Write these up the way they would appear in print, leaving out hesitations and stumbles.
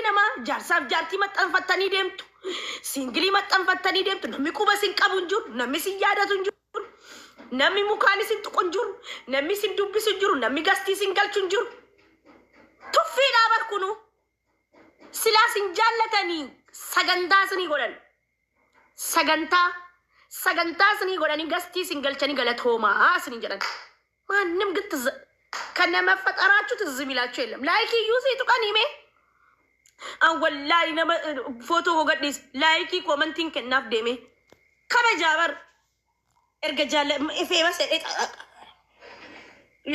Dhalli namaa jaarsaaf jaartii maxxanfattanii deemtu. Siingilii maxxanfattanii deemtu. Namni quba isin qabu hin jiru. Namni isin yaadatu hin jiru. Namni mukaan isin tuqu hin jiru. Namni isin dubbisu hin jiru. Namni gastii isin galchu hin jiru. Tuffiidhaa bar kunuu. Silaa isin jaallatanii sagantaa isinii godhan. Sagantaa sagantaa isinii godhanii gastii isin galchanii galatoomaa isinii jedhan. ማንም ግን ትዝ ከነመፈጠራችሁ ትዝ የሚላችሁ የለም። ላይክ iyyuu sii tuqanii mee an wallaahi nama footoo koo gadhiis laayikii koomantiin kennaaf deeme kabajaa bar erga jaalla feema sedhee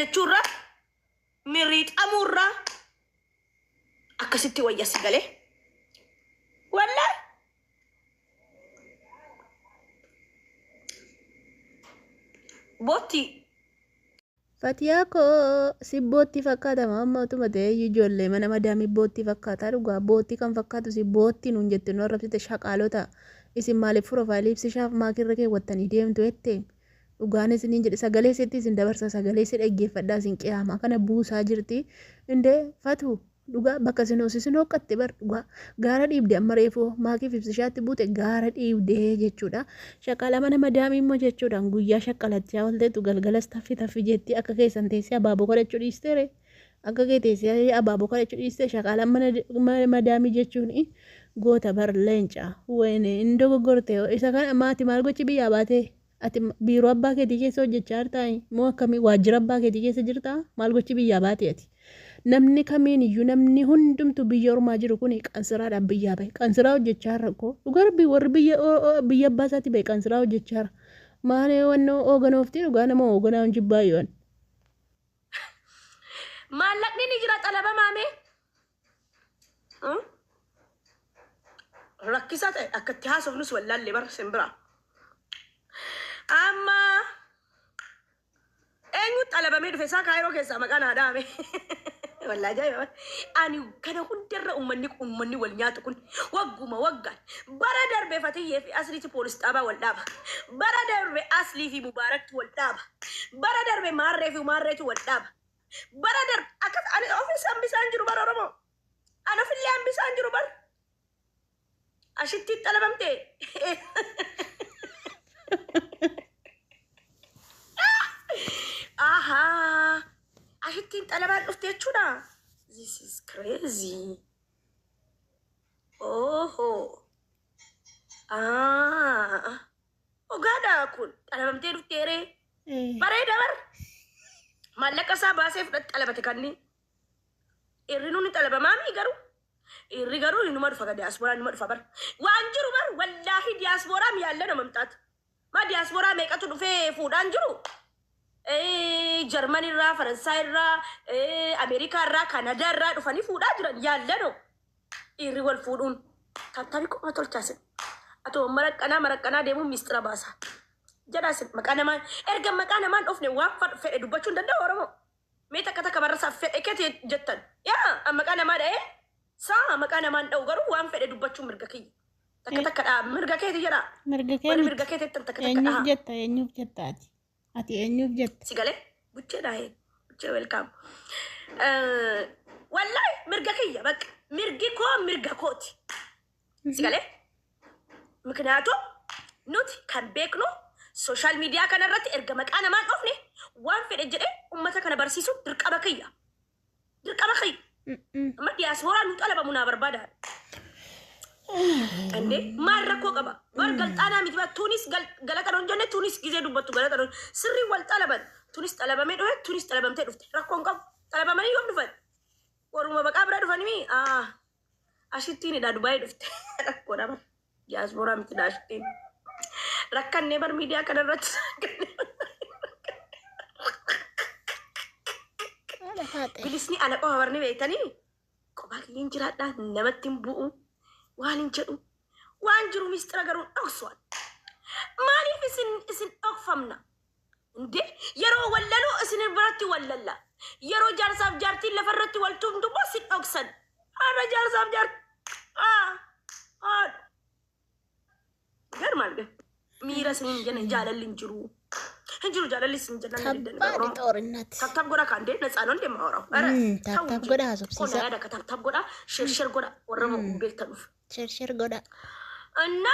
jechuurra miriixamuurra akkasitti wayya si galee wallaahi bootti. Fatiyaa koo si boottii fakkaata amma utuma ta'e iyyuu ijoollee mana madaamii boottii fakkaata dhugaa boottii kan fakkaatu si boottii nuun jette nu arrabsite shaqaalota isin maaliif profaayilii ibsishaaf maakirra keewwattanii deemtu jette dhugaan isiniin jedhe sagalee sitti isin dabarsa sagalee si dhaggeeffadhaa isin qiyaamaa kana buusaa jirti indee fatu Dhugaa bakka isin hoosisin hooqqatte bar dhugaa gaara dhiibde amma reefuu maakiif ibsishaatti buute gaara dhiibdee jechuudha. Shaqala mana madaamii immoo jechuudhaan guyyaa shaqqalachaa olteetu galgalas taffi taffi jetti akka keessan teessee abaaboo kadhachuu dhiisteere. Akka kee teessee abaaboo kadhachuu dhiistee shaqala mana madaamii jechuun goota bar leenca. Wayne hin dogoggorte isa kana maati maal gochi biyyaa baatee. Ati biiroo abbaa keetii keessa hojjechaa jirtaa moo akkamii waajjira abbaa keetii keessa jirtaa maal gochi biyyaa baate ati. Namni kamiin iyyuu namni hundumtu biyya ormaa jiru kun qansiraadhaan biyyaa bahe. Qansiraa hojjechaa irra koo dhugaa rabbii warri biyya biyya abbaa isaatti bahe qansiraa hojjechaa irra. Maal wannoo ooganooftii dhugaa nama ooganaa hin jibbaa yoon. Maallaqni ni jira xalabamaa mee? Rakkisaa ta'e akka itti haasofnus wallaalle bara simbira. Amma eenyu xalabamee dhufe isaa kaayiroo keessaa maqaan haa dhahame. Wallaa ajaa'iba. Ani kana hundarra uummanni uummanni wal nyaatu kun wagguma waggaan bara darbe Fatiyyee fi Asliitu poolis xaabaa wal dhaaba. Bara darbe Aslii fi Mubaaraktu wal dhaaba. Bara darbe Maarree fi Maarreetu wal dhaaba. Bara darbe akkas ani ofis hambisaan jiru bara Oromoo. Ani ofillee hambisaan jiru bar. Ashitti xalabamte. Ahaa. Ashittiin xalabaan dhufte jechuudha. This is crazy. Oho. Ah. Dhugaadha kun xalabamtee dhuftee ree. Bareeda bar. Maallaqa isaa baasee fudhate xalabate kanneen. Dhiirri ni xalabamaa mii garuu. Dhiirri garuu inuma dhufa diyaaspooraan inuma dhufa bar. Waan jiru bar wallaahi diyaaspooraan yaalla nama mamxaatu. Maa diyaaspooraa meeqatu dhufee fuudhaan jiru? Jarman irraa, Faransaay irraa, Ameerikaa irraa, Kanadaa irraa dhufanii fuudhaa jiran yaallanoo. Dhiirri wal fuudhuun taaptaabii qofa tolchaa sin. Atoo maraqqanaa maraqqanaa deemuun miistira baasa. Jedhaa sin maqaa namaa erga maqaa namaan dhufne waan fedhe dubbachuu hin danda'u Oromoo. Mee takka takka barrasaa fedhe keeti jettan. Yaa an maqaa namaa dha'ee saa maqaa namaan dha'u garuu waan fedhe dubbachuun mirga kiyya. Takka takka dha'a mirga keeti jedhaa. Mirga kee Warri miti. mirga keeti jettan takka takka Eenyuuf dha'a. jetta eenyuuf jetta ati? Ati eenyuuf jetta? Si galee buchee dhaa'ee buchee welkaam. Wallaahi mirga kiyya bakka mirgi koo mirga kooti. Si galee? Miknyaatu nuti kan beeknu sooshaal miidiyaa kana irratti erga maqaa namaan dhofne waan fedhe jedhee ummata kana barsiisuun dirqama kiyya. Dirqama kiyya. Amma diyaaspooraa nu xalabamu naa barbaada. Indee maal rakkoo qaba? Bar galxaanaa miti bar tunis galata hin jenne tunis gizee dubbattu galata hin sirrii wal xalaban tunis xalabamee dhufe tunis xalabamtee dhufte rakkoon qabu xalabamanii yoom dhufan? Waruma baqaa bira dhufanii ah ashittiin dha Dubaayii dhufte rakkoodha bar diyaaspooraa miti dha ashittiin rakkannee bar miidiyaa kana irratti Haadha faaxee. bilisni ana qofa barni beektanii kophaa kiyyan jiraadha namatti hin bu'u waan hin jedhu waan jiru mistira garuu dhoksuwan maaliif isin isin dhokfamna Inde yeroo wallaluu isin biratti wallalla. Yeroo jaarsaaf jaartiin lafa irratti wal tumtu immoo si dhoksan. Har'a jaarsaaf jaartii. Ah, ah. Gar maal gar. Miira isiniin jenne jaalalli hin jiru. Hin jiru jaalalli isin jennaan na diddan ከባድ Oromoo. ጦርነት። Tap tap godha kan deemna tsaanon deema oromoo. ኧረ tap ተው tap እንጂ godha qonna haasofsiisaa. yaada ka tap tap godha share share godha warra beektanuuf. Share share godha. እና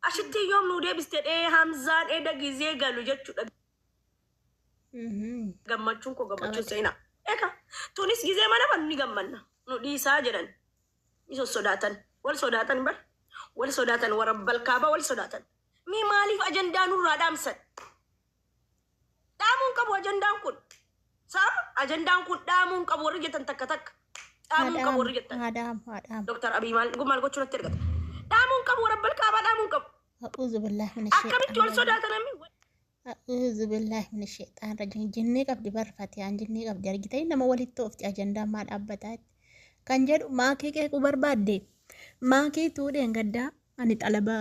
ashitti yoom nu deebiste dhee Hamzaan edda gizee galu jechuudha. Gammachuun koo gammachuun Qabate. seenaa. Eka tunis gizee mana ban ni gammanna nu dhiisaa jedhan ni sossodaatan wal sodaatan bar wal sodaatan warra balkaabaa wal sodaatan. Mee maaliif ajandaa nurraa dhaamsan? Dhaamuun qabu ajandaan kun. Sa'a ajandaan kun dhaamuun qabu warri jettan takka takka. Dhaamuun qabu warri jettan. Haadhaam haadhaam. Dooktar Abiy maal maal gochuu natti ergata? Dhaamuun qabu warra balkaabaa dhaamuun qabu. أعوذ بالله من Akkamitti الشيطان wal الرجيم. sodaatan namni? أعوذ بالله من الشيطان الرجيم. Jinnii qabdi barfatiyaan jinnii qabdi argitanii nama walitti oofti ajandaan maa dhaabbataa kan jedhu maakii qeequu barbaadde maakii tuudheen gaddaa ani xalaba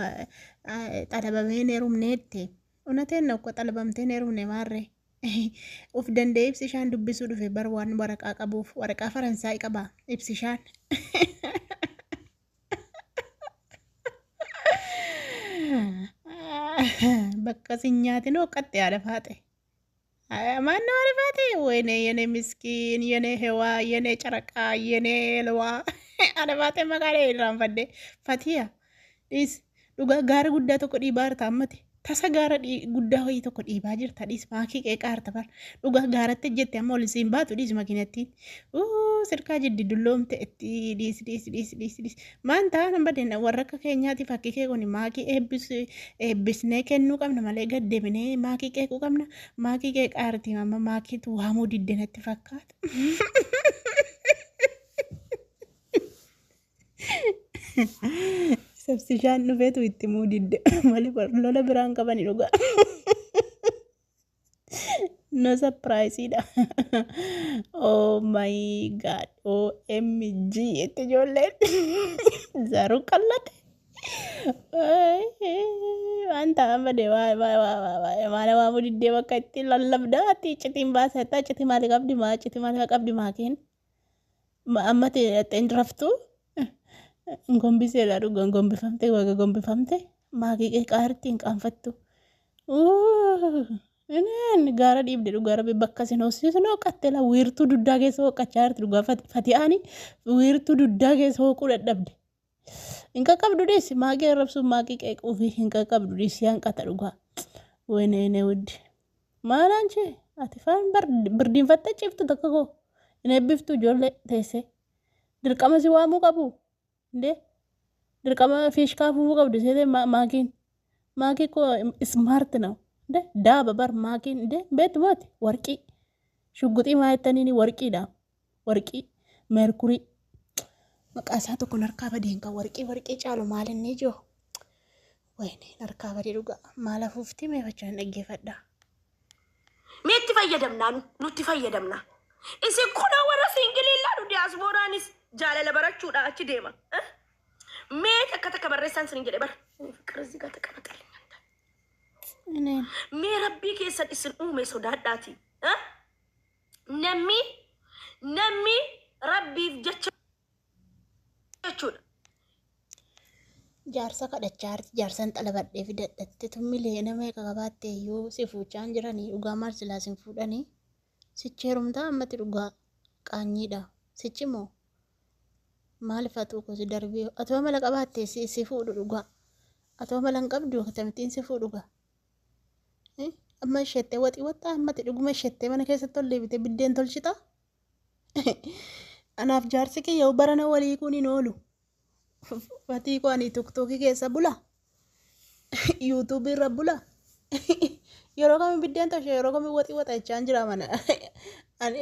xalabameen heerumneette unateen nokko xalabamteen heerumne maarree of danda'ee ibsishaan dubbisuu dhufe bar waan waraqaa qabuuf waraqaa Faransaay qaba ibsishaan. Bakka sin nyaatin hooqatte haadha faaxe. ማነው አረፋቴ? ወይኔ የኔ ምስኪን የኔ ሄዋ የኔ ጨረቃ የኔ ልዋ አረፋቴ መቃሌ irraanfadhe Fatiya dhiis dhugaa gaara guddaa tokko dhiibaa jirta ammati tasa gaara guddaa wayii tokko dhiibaa jirta dhiis maakii qeeqaa jirta bar dhugaa gaaratti jette amma ol siin baatu dhiis makiinattiin uu sirkaa jiddi dulloomte itti dhiis dhiis dhiis dhiis dhiis maan ta'a nan badeenna warra akka keenyaatiif akki kee kun maakii eebbisnee kennuu qabna malee gad deebinee maakii qeequu qabna maakii qeeqaa jirti amma maakiitu waamuu didde natti fakkaata. Sabsishaan dhufeetu itti muu didde malee lola biraan qabani dhugaa. No surprise dha. Oh my God. OMG itti ijoolleen zaruu qallate. Waan ta'an badee maala waamuu diddee bakka itti lallabdaa ati iccitiin baasetta iccitii maali qabdi maa iccitii maali qabdi maakiin amma ta'e raftu gombiseedha dhugaa gombifamte waga gombifamte maakii qeeqaarti hin qaanfattu. Ineen gaara dhiibde dhugaa rabbi bakka isin hoosisu hooqatte la wiirtuu duddaa keessa hooqachaa jirti dhugaa fati'aani wiirtuu duddaa keessa hooquu dadhabde. Hin qaqqabdu dhiisi maakii arrabsuun maakii qeequu fi hin qaqqabdu dhiisi hanqata dhugaa. Wayne wuddi. Maal anchi ati faan birdiinfattee ciiftu takka koo hin eebbiftu ijoollee teessee dirqama si waamuu qabu. Indee dirqama fiishkaa afuufuu qabdu seetee maakiin maakii koo smart ነው እንደ daaba bar maakiin እንደ beektumaati warqii shugguxii maa jettaniini warqiidha warqii meerkurii maqaa isaa tokko narkaa badeen kan warqii warqii caalu maal inni ijoo wayne narkaa badee dhugaa maal afuufti meefachaan dhaggeeffadha. Mee itti fayyadamnaa nu nutti fayyadamna. Isin kunoo warra single ilaalu diyaaspooraanis jaalala barachuudha achi deema. Eh? Mee takka takka barreessaan isin jedhe bara. ፍቅር እዚህ ጋር ተቀመጠልኝ አንተ። Ineen Mee rabbii keessan isin uume sodaadhaati. Eh? Namni rabbiif jecha jechuudha. Jaarsa kadhachaa jirti jaarsan xalabadhee fidadhatte tummilee nama eega qabaatte iyyuu si fuuchaan jiranii dhugaa maal silaa sin fuudhanii sichi heerumtaa ammatti dhugaa qaanyiidha sichi moo maaliif atuu kosi darbee atoo mala qabaatte si fuudhu dhugaa atoo mala hin qabdu akkamittiin si fuudhu gaa amma isheettee waxii waxxaa ammatti dhuguma isheettee mana keessatti ol deebitee biddeen tolchita anaaf jaarsi kiyya barana walii kun hin oolu. Fatii koo ani tiktookii keessa bula yuutuubii irra bula yeroo kami biddeen tolche yeroo kami waxii waxa jechaan jira mana ani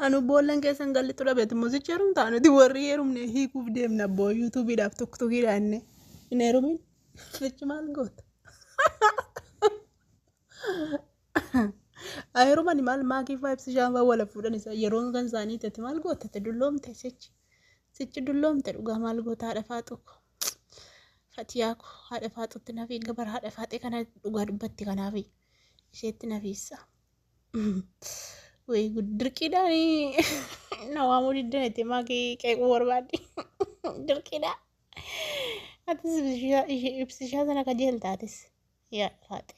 anu boollan keessan gallitu dhabeet muzicha heerumtaa nuti warri heerumne hiikuuf deemna abboo yuutuubiidhaaf tiktookiidhaan inni hin heerumin sichi maal goota Heerumani maal maakii faa ibsishaan faa wala fuudhan isa yeroon kan isaanii ta'e maal gootate dulloomte sichi sichi dulloomte dhugaa maal goota haadha faaxu ko fatiyaa ko haadha faaxutti nafi gabar haadha faaxee kana dhugaa dubbatti kanaaf isheetti nafiissa. Way dirqiidhaan na waamuu diddan itti maakii qeequu barbaadde dirqiidhaan. Atis ibsishaa sana kajeelta atis. Yaa faaxe.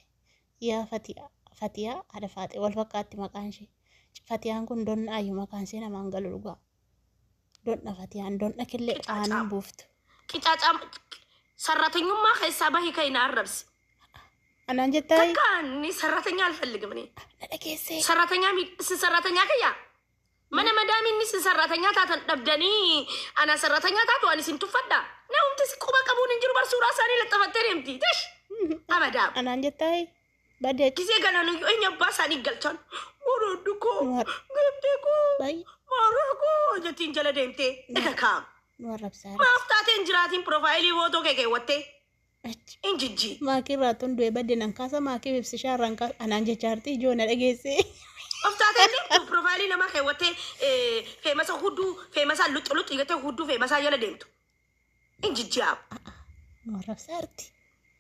Yaa fatiyaa. Fatiyaa haadha faaxe wal fakkaatti maqaan ishee. Fatiyaan kun donna ayyu maqaan ishee namaan galu dhugaa. Donna fatiyaan donna killee aanan buuftu. Qicaacaa sarratanyummaa keessaa bahi kan na arrabsi. Anaan jettaa Takka ni sarratanya አልፈልግም እኔ። na dhageessee. ሰራተኛ isin sarratanya kiyya mana madaamiin isin sarratanya taatan dhabdanii ana sarratanya taatu ani isin tuffadha. Namumti si quba qabuun hin jiru bar suuraa isaanii laxafattee deemti. Tish abadaam. Anaan jettaa badee. Gisee galan eenyu abbaa isaanii galchan. Boroddu koo geebdee koo Baay'ee maarraa koo jettiin jala deemtee ega kaam. nu arrabsaa. Maaf taateen jiraatiin piroofaayilii footoo kee keewwattee hin jijjii. Maakii irraa tun du'e badde nan kaasa maakii ibsishaa irraan kaasa anaan jechaa jirti ijoo na dhageessee. Of taateen deemtu piroofaayilii namaa keewwattee feemasa hudduu feemasaa luxu luxu jettee hudduu feemasaa jala deemtu. Hin jijjiiramu. Nu arrabsaa jirti.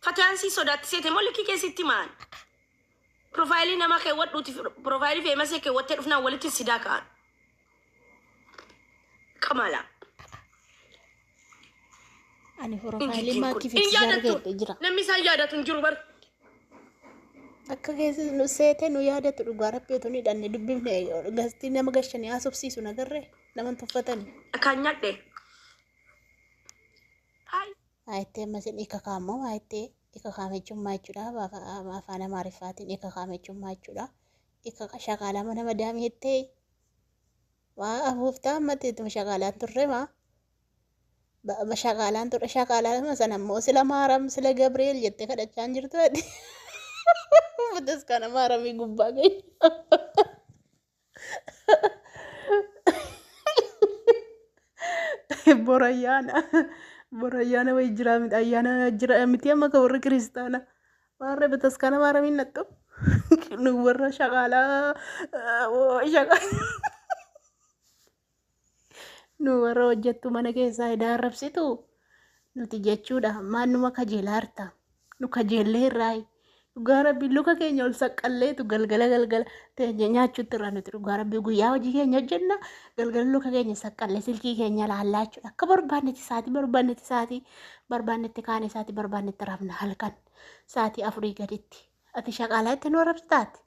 Fatiyaan si sodaattiseete moo likkii keessatti maan? Piroofaayilii namaa keewwadhuuti piroofaayilii feemasee keewwattee dhufnaan walitti sidaa ka'an. Qamala. Ani Hin piroofaayilii jijjiin kun. maakii Hin ibsishaa yaadattu. argate jira. Namni isaan yaadatu hin jiru bar. Akka keessa nu seete nu yaadatu dhugaa rabbi otoo ni hidhanne dubbifne gastii nama gashanii haasofsiisu nagarree nama hin tuffatani. Kan nyaadhe. Hai. Maayittee ammas ikakaammoo maayittee ikakaame jechuun maa jechuudha afaan amaariffaatiin ikakaame jechuun maa jechuudha. Ikaka shaqaalaa mana madaamii jettee waa afuuftaa ammatti ittuma shaqaalaan turre maa. Shaqaalaan turre shaqaalaa sana immoo sila maaram sila Gabriel jettee kadhachaa hin jirtu ati. Bataskaana maaramii gubbaa keenya. Borayyaana. Borayyaana wayi jira miti ayyaana jira miti amma ka warri kiristaana. Warra bataskaana maaramiin nattu. Nu warra shaqaalaa shaqaalaa. Nu warra hojjettu mana keessaa hidhaa arrabsitu nuti jechuudha. Maan numa kajeelaa jirta. Nu kajeellee irraayi. Dhugaa rabbii luka keenya ol saqqalleetu galgala galgala teenya nyaachuutti irraa nuti dhugaa rabbii guyyaa hojii keenya hojjenna galgala luka keenya saqqallee silkii keenya laallaa jechuudha. Akka barbaannetti sa'aatii barbaannetti sa'aatii barbaannetti kaane sa'aatii barbaannetti rafna halkan sa'aatii 4 gaditti. Ati shaqaalaa itti nu arrabsitaati.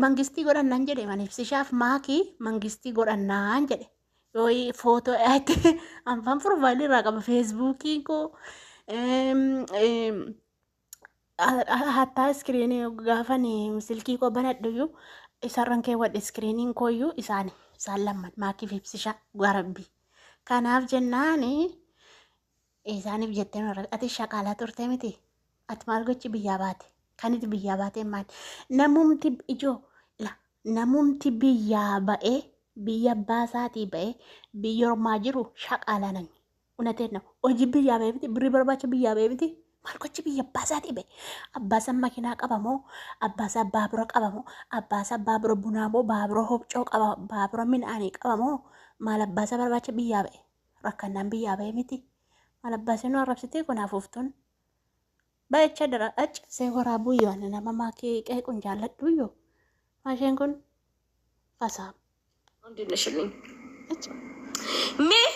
Mangistii godhannaan jedhe mana ibsishaaf maakii mangistii godhannaan jedhe. Yoo footoo itti anfaan piroofaayilii irraa qaba feesbuukiin koo. Hattaa iskiriinii gaafan silkii koo banadhuyyuu isarran keewwadhe iskiriiniin kooyyuu isaani isaan lamman maakii fi ibsishaa garabbii. Kanaaf jennaani isaaniif jettee ati shaqaalaa turte miti. Ati maal gochi biyyaa baate? Kaniti biyyaa baatee maali? Namumti ijoo la namumti biyyaa ba'ee biyya abbaa isaatii ba'ee biyya ormaa jiru shaqaalaa nani. Unateen nama hojii biyyaa ba'ee miti birrii barbaacha biyyaa ba'ee miti. Maal gochi biyya abbaa isaatii ba'e? Abbaa isaa makiinaa qaba moo? Abbaa isaa baabura qaba moo? Abbaa isaa baabura bunaa moo? Baabura hobcoo qaba? Baabura midhaanii qaba moo? Maal abbaa isaa barbaacha biyyaa ba'e? Rakkannaan biyyaa ba'e miti. Maal abbaa isaa nu arrabsitee kun hafuuftuun? Ba'icha dara achi see waraabuu yoo ani nama maakii qeequun jaalladhu yoo. Maasheen kun fasaa. እንዴት ነሽልኝ? Achi. Mee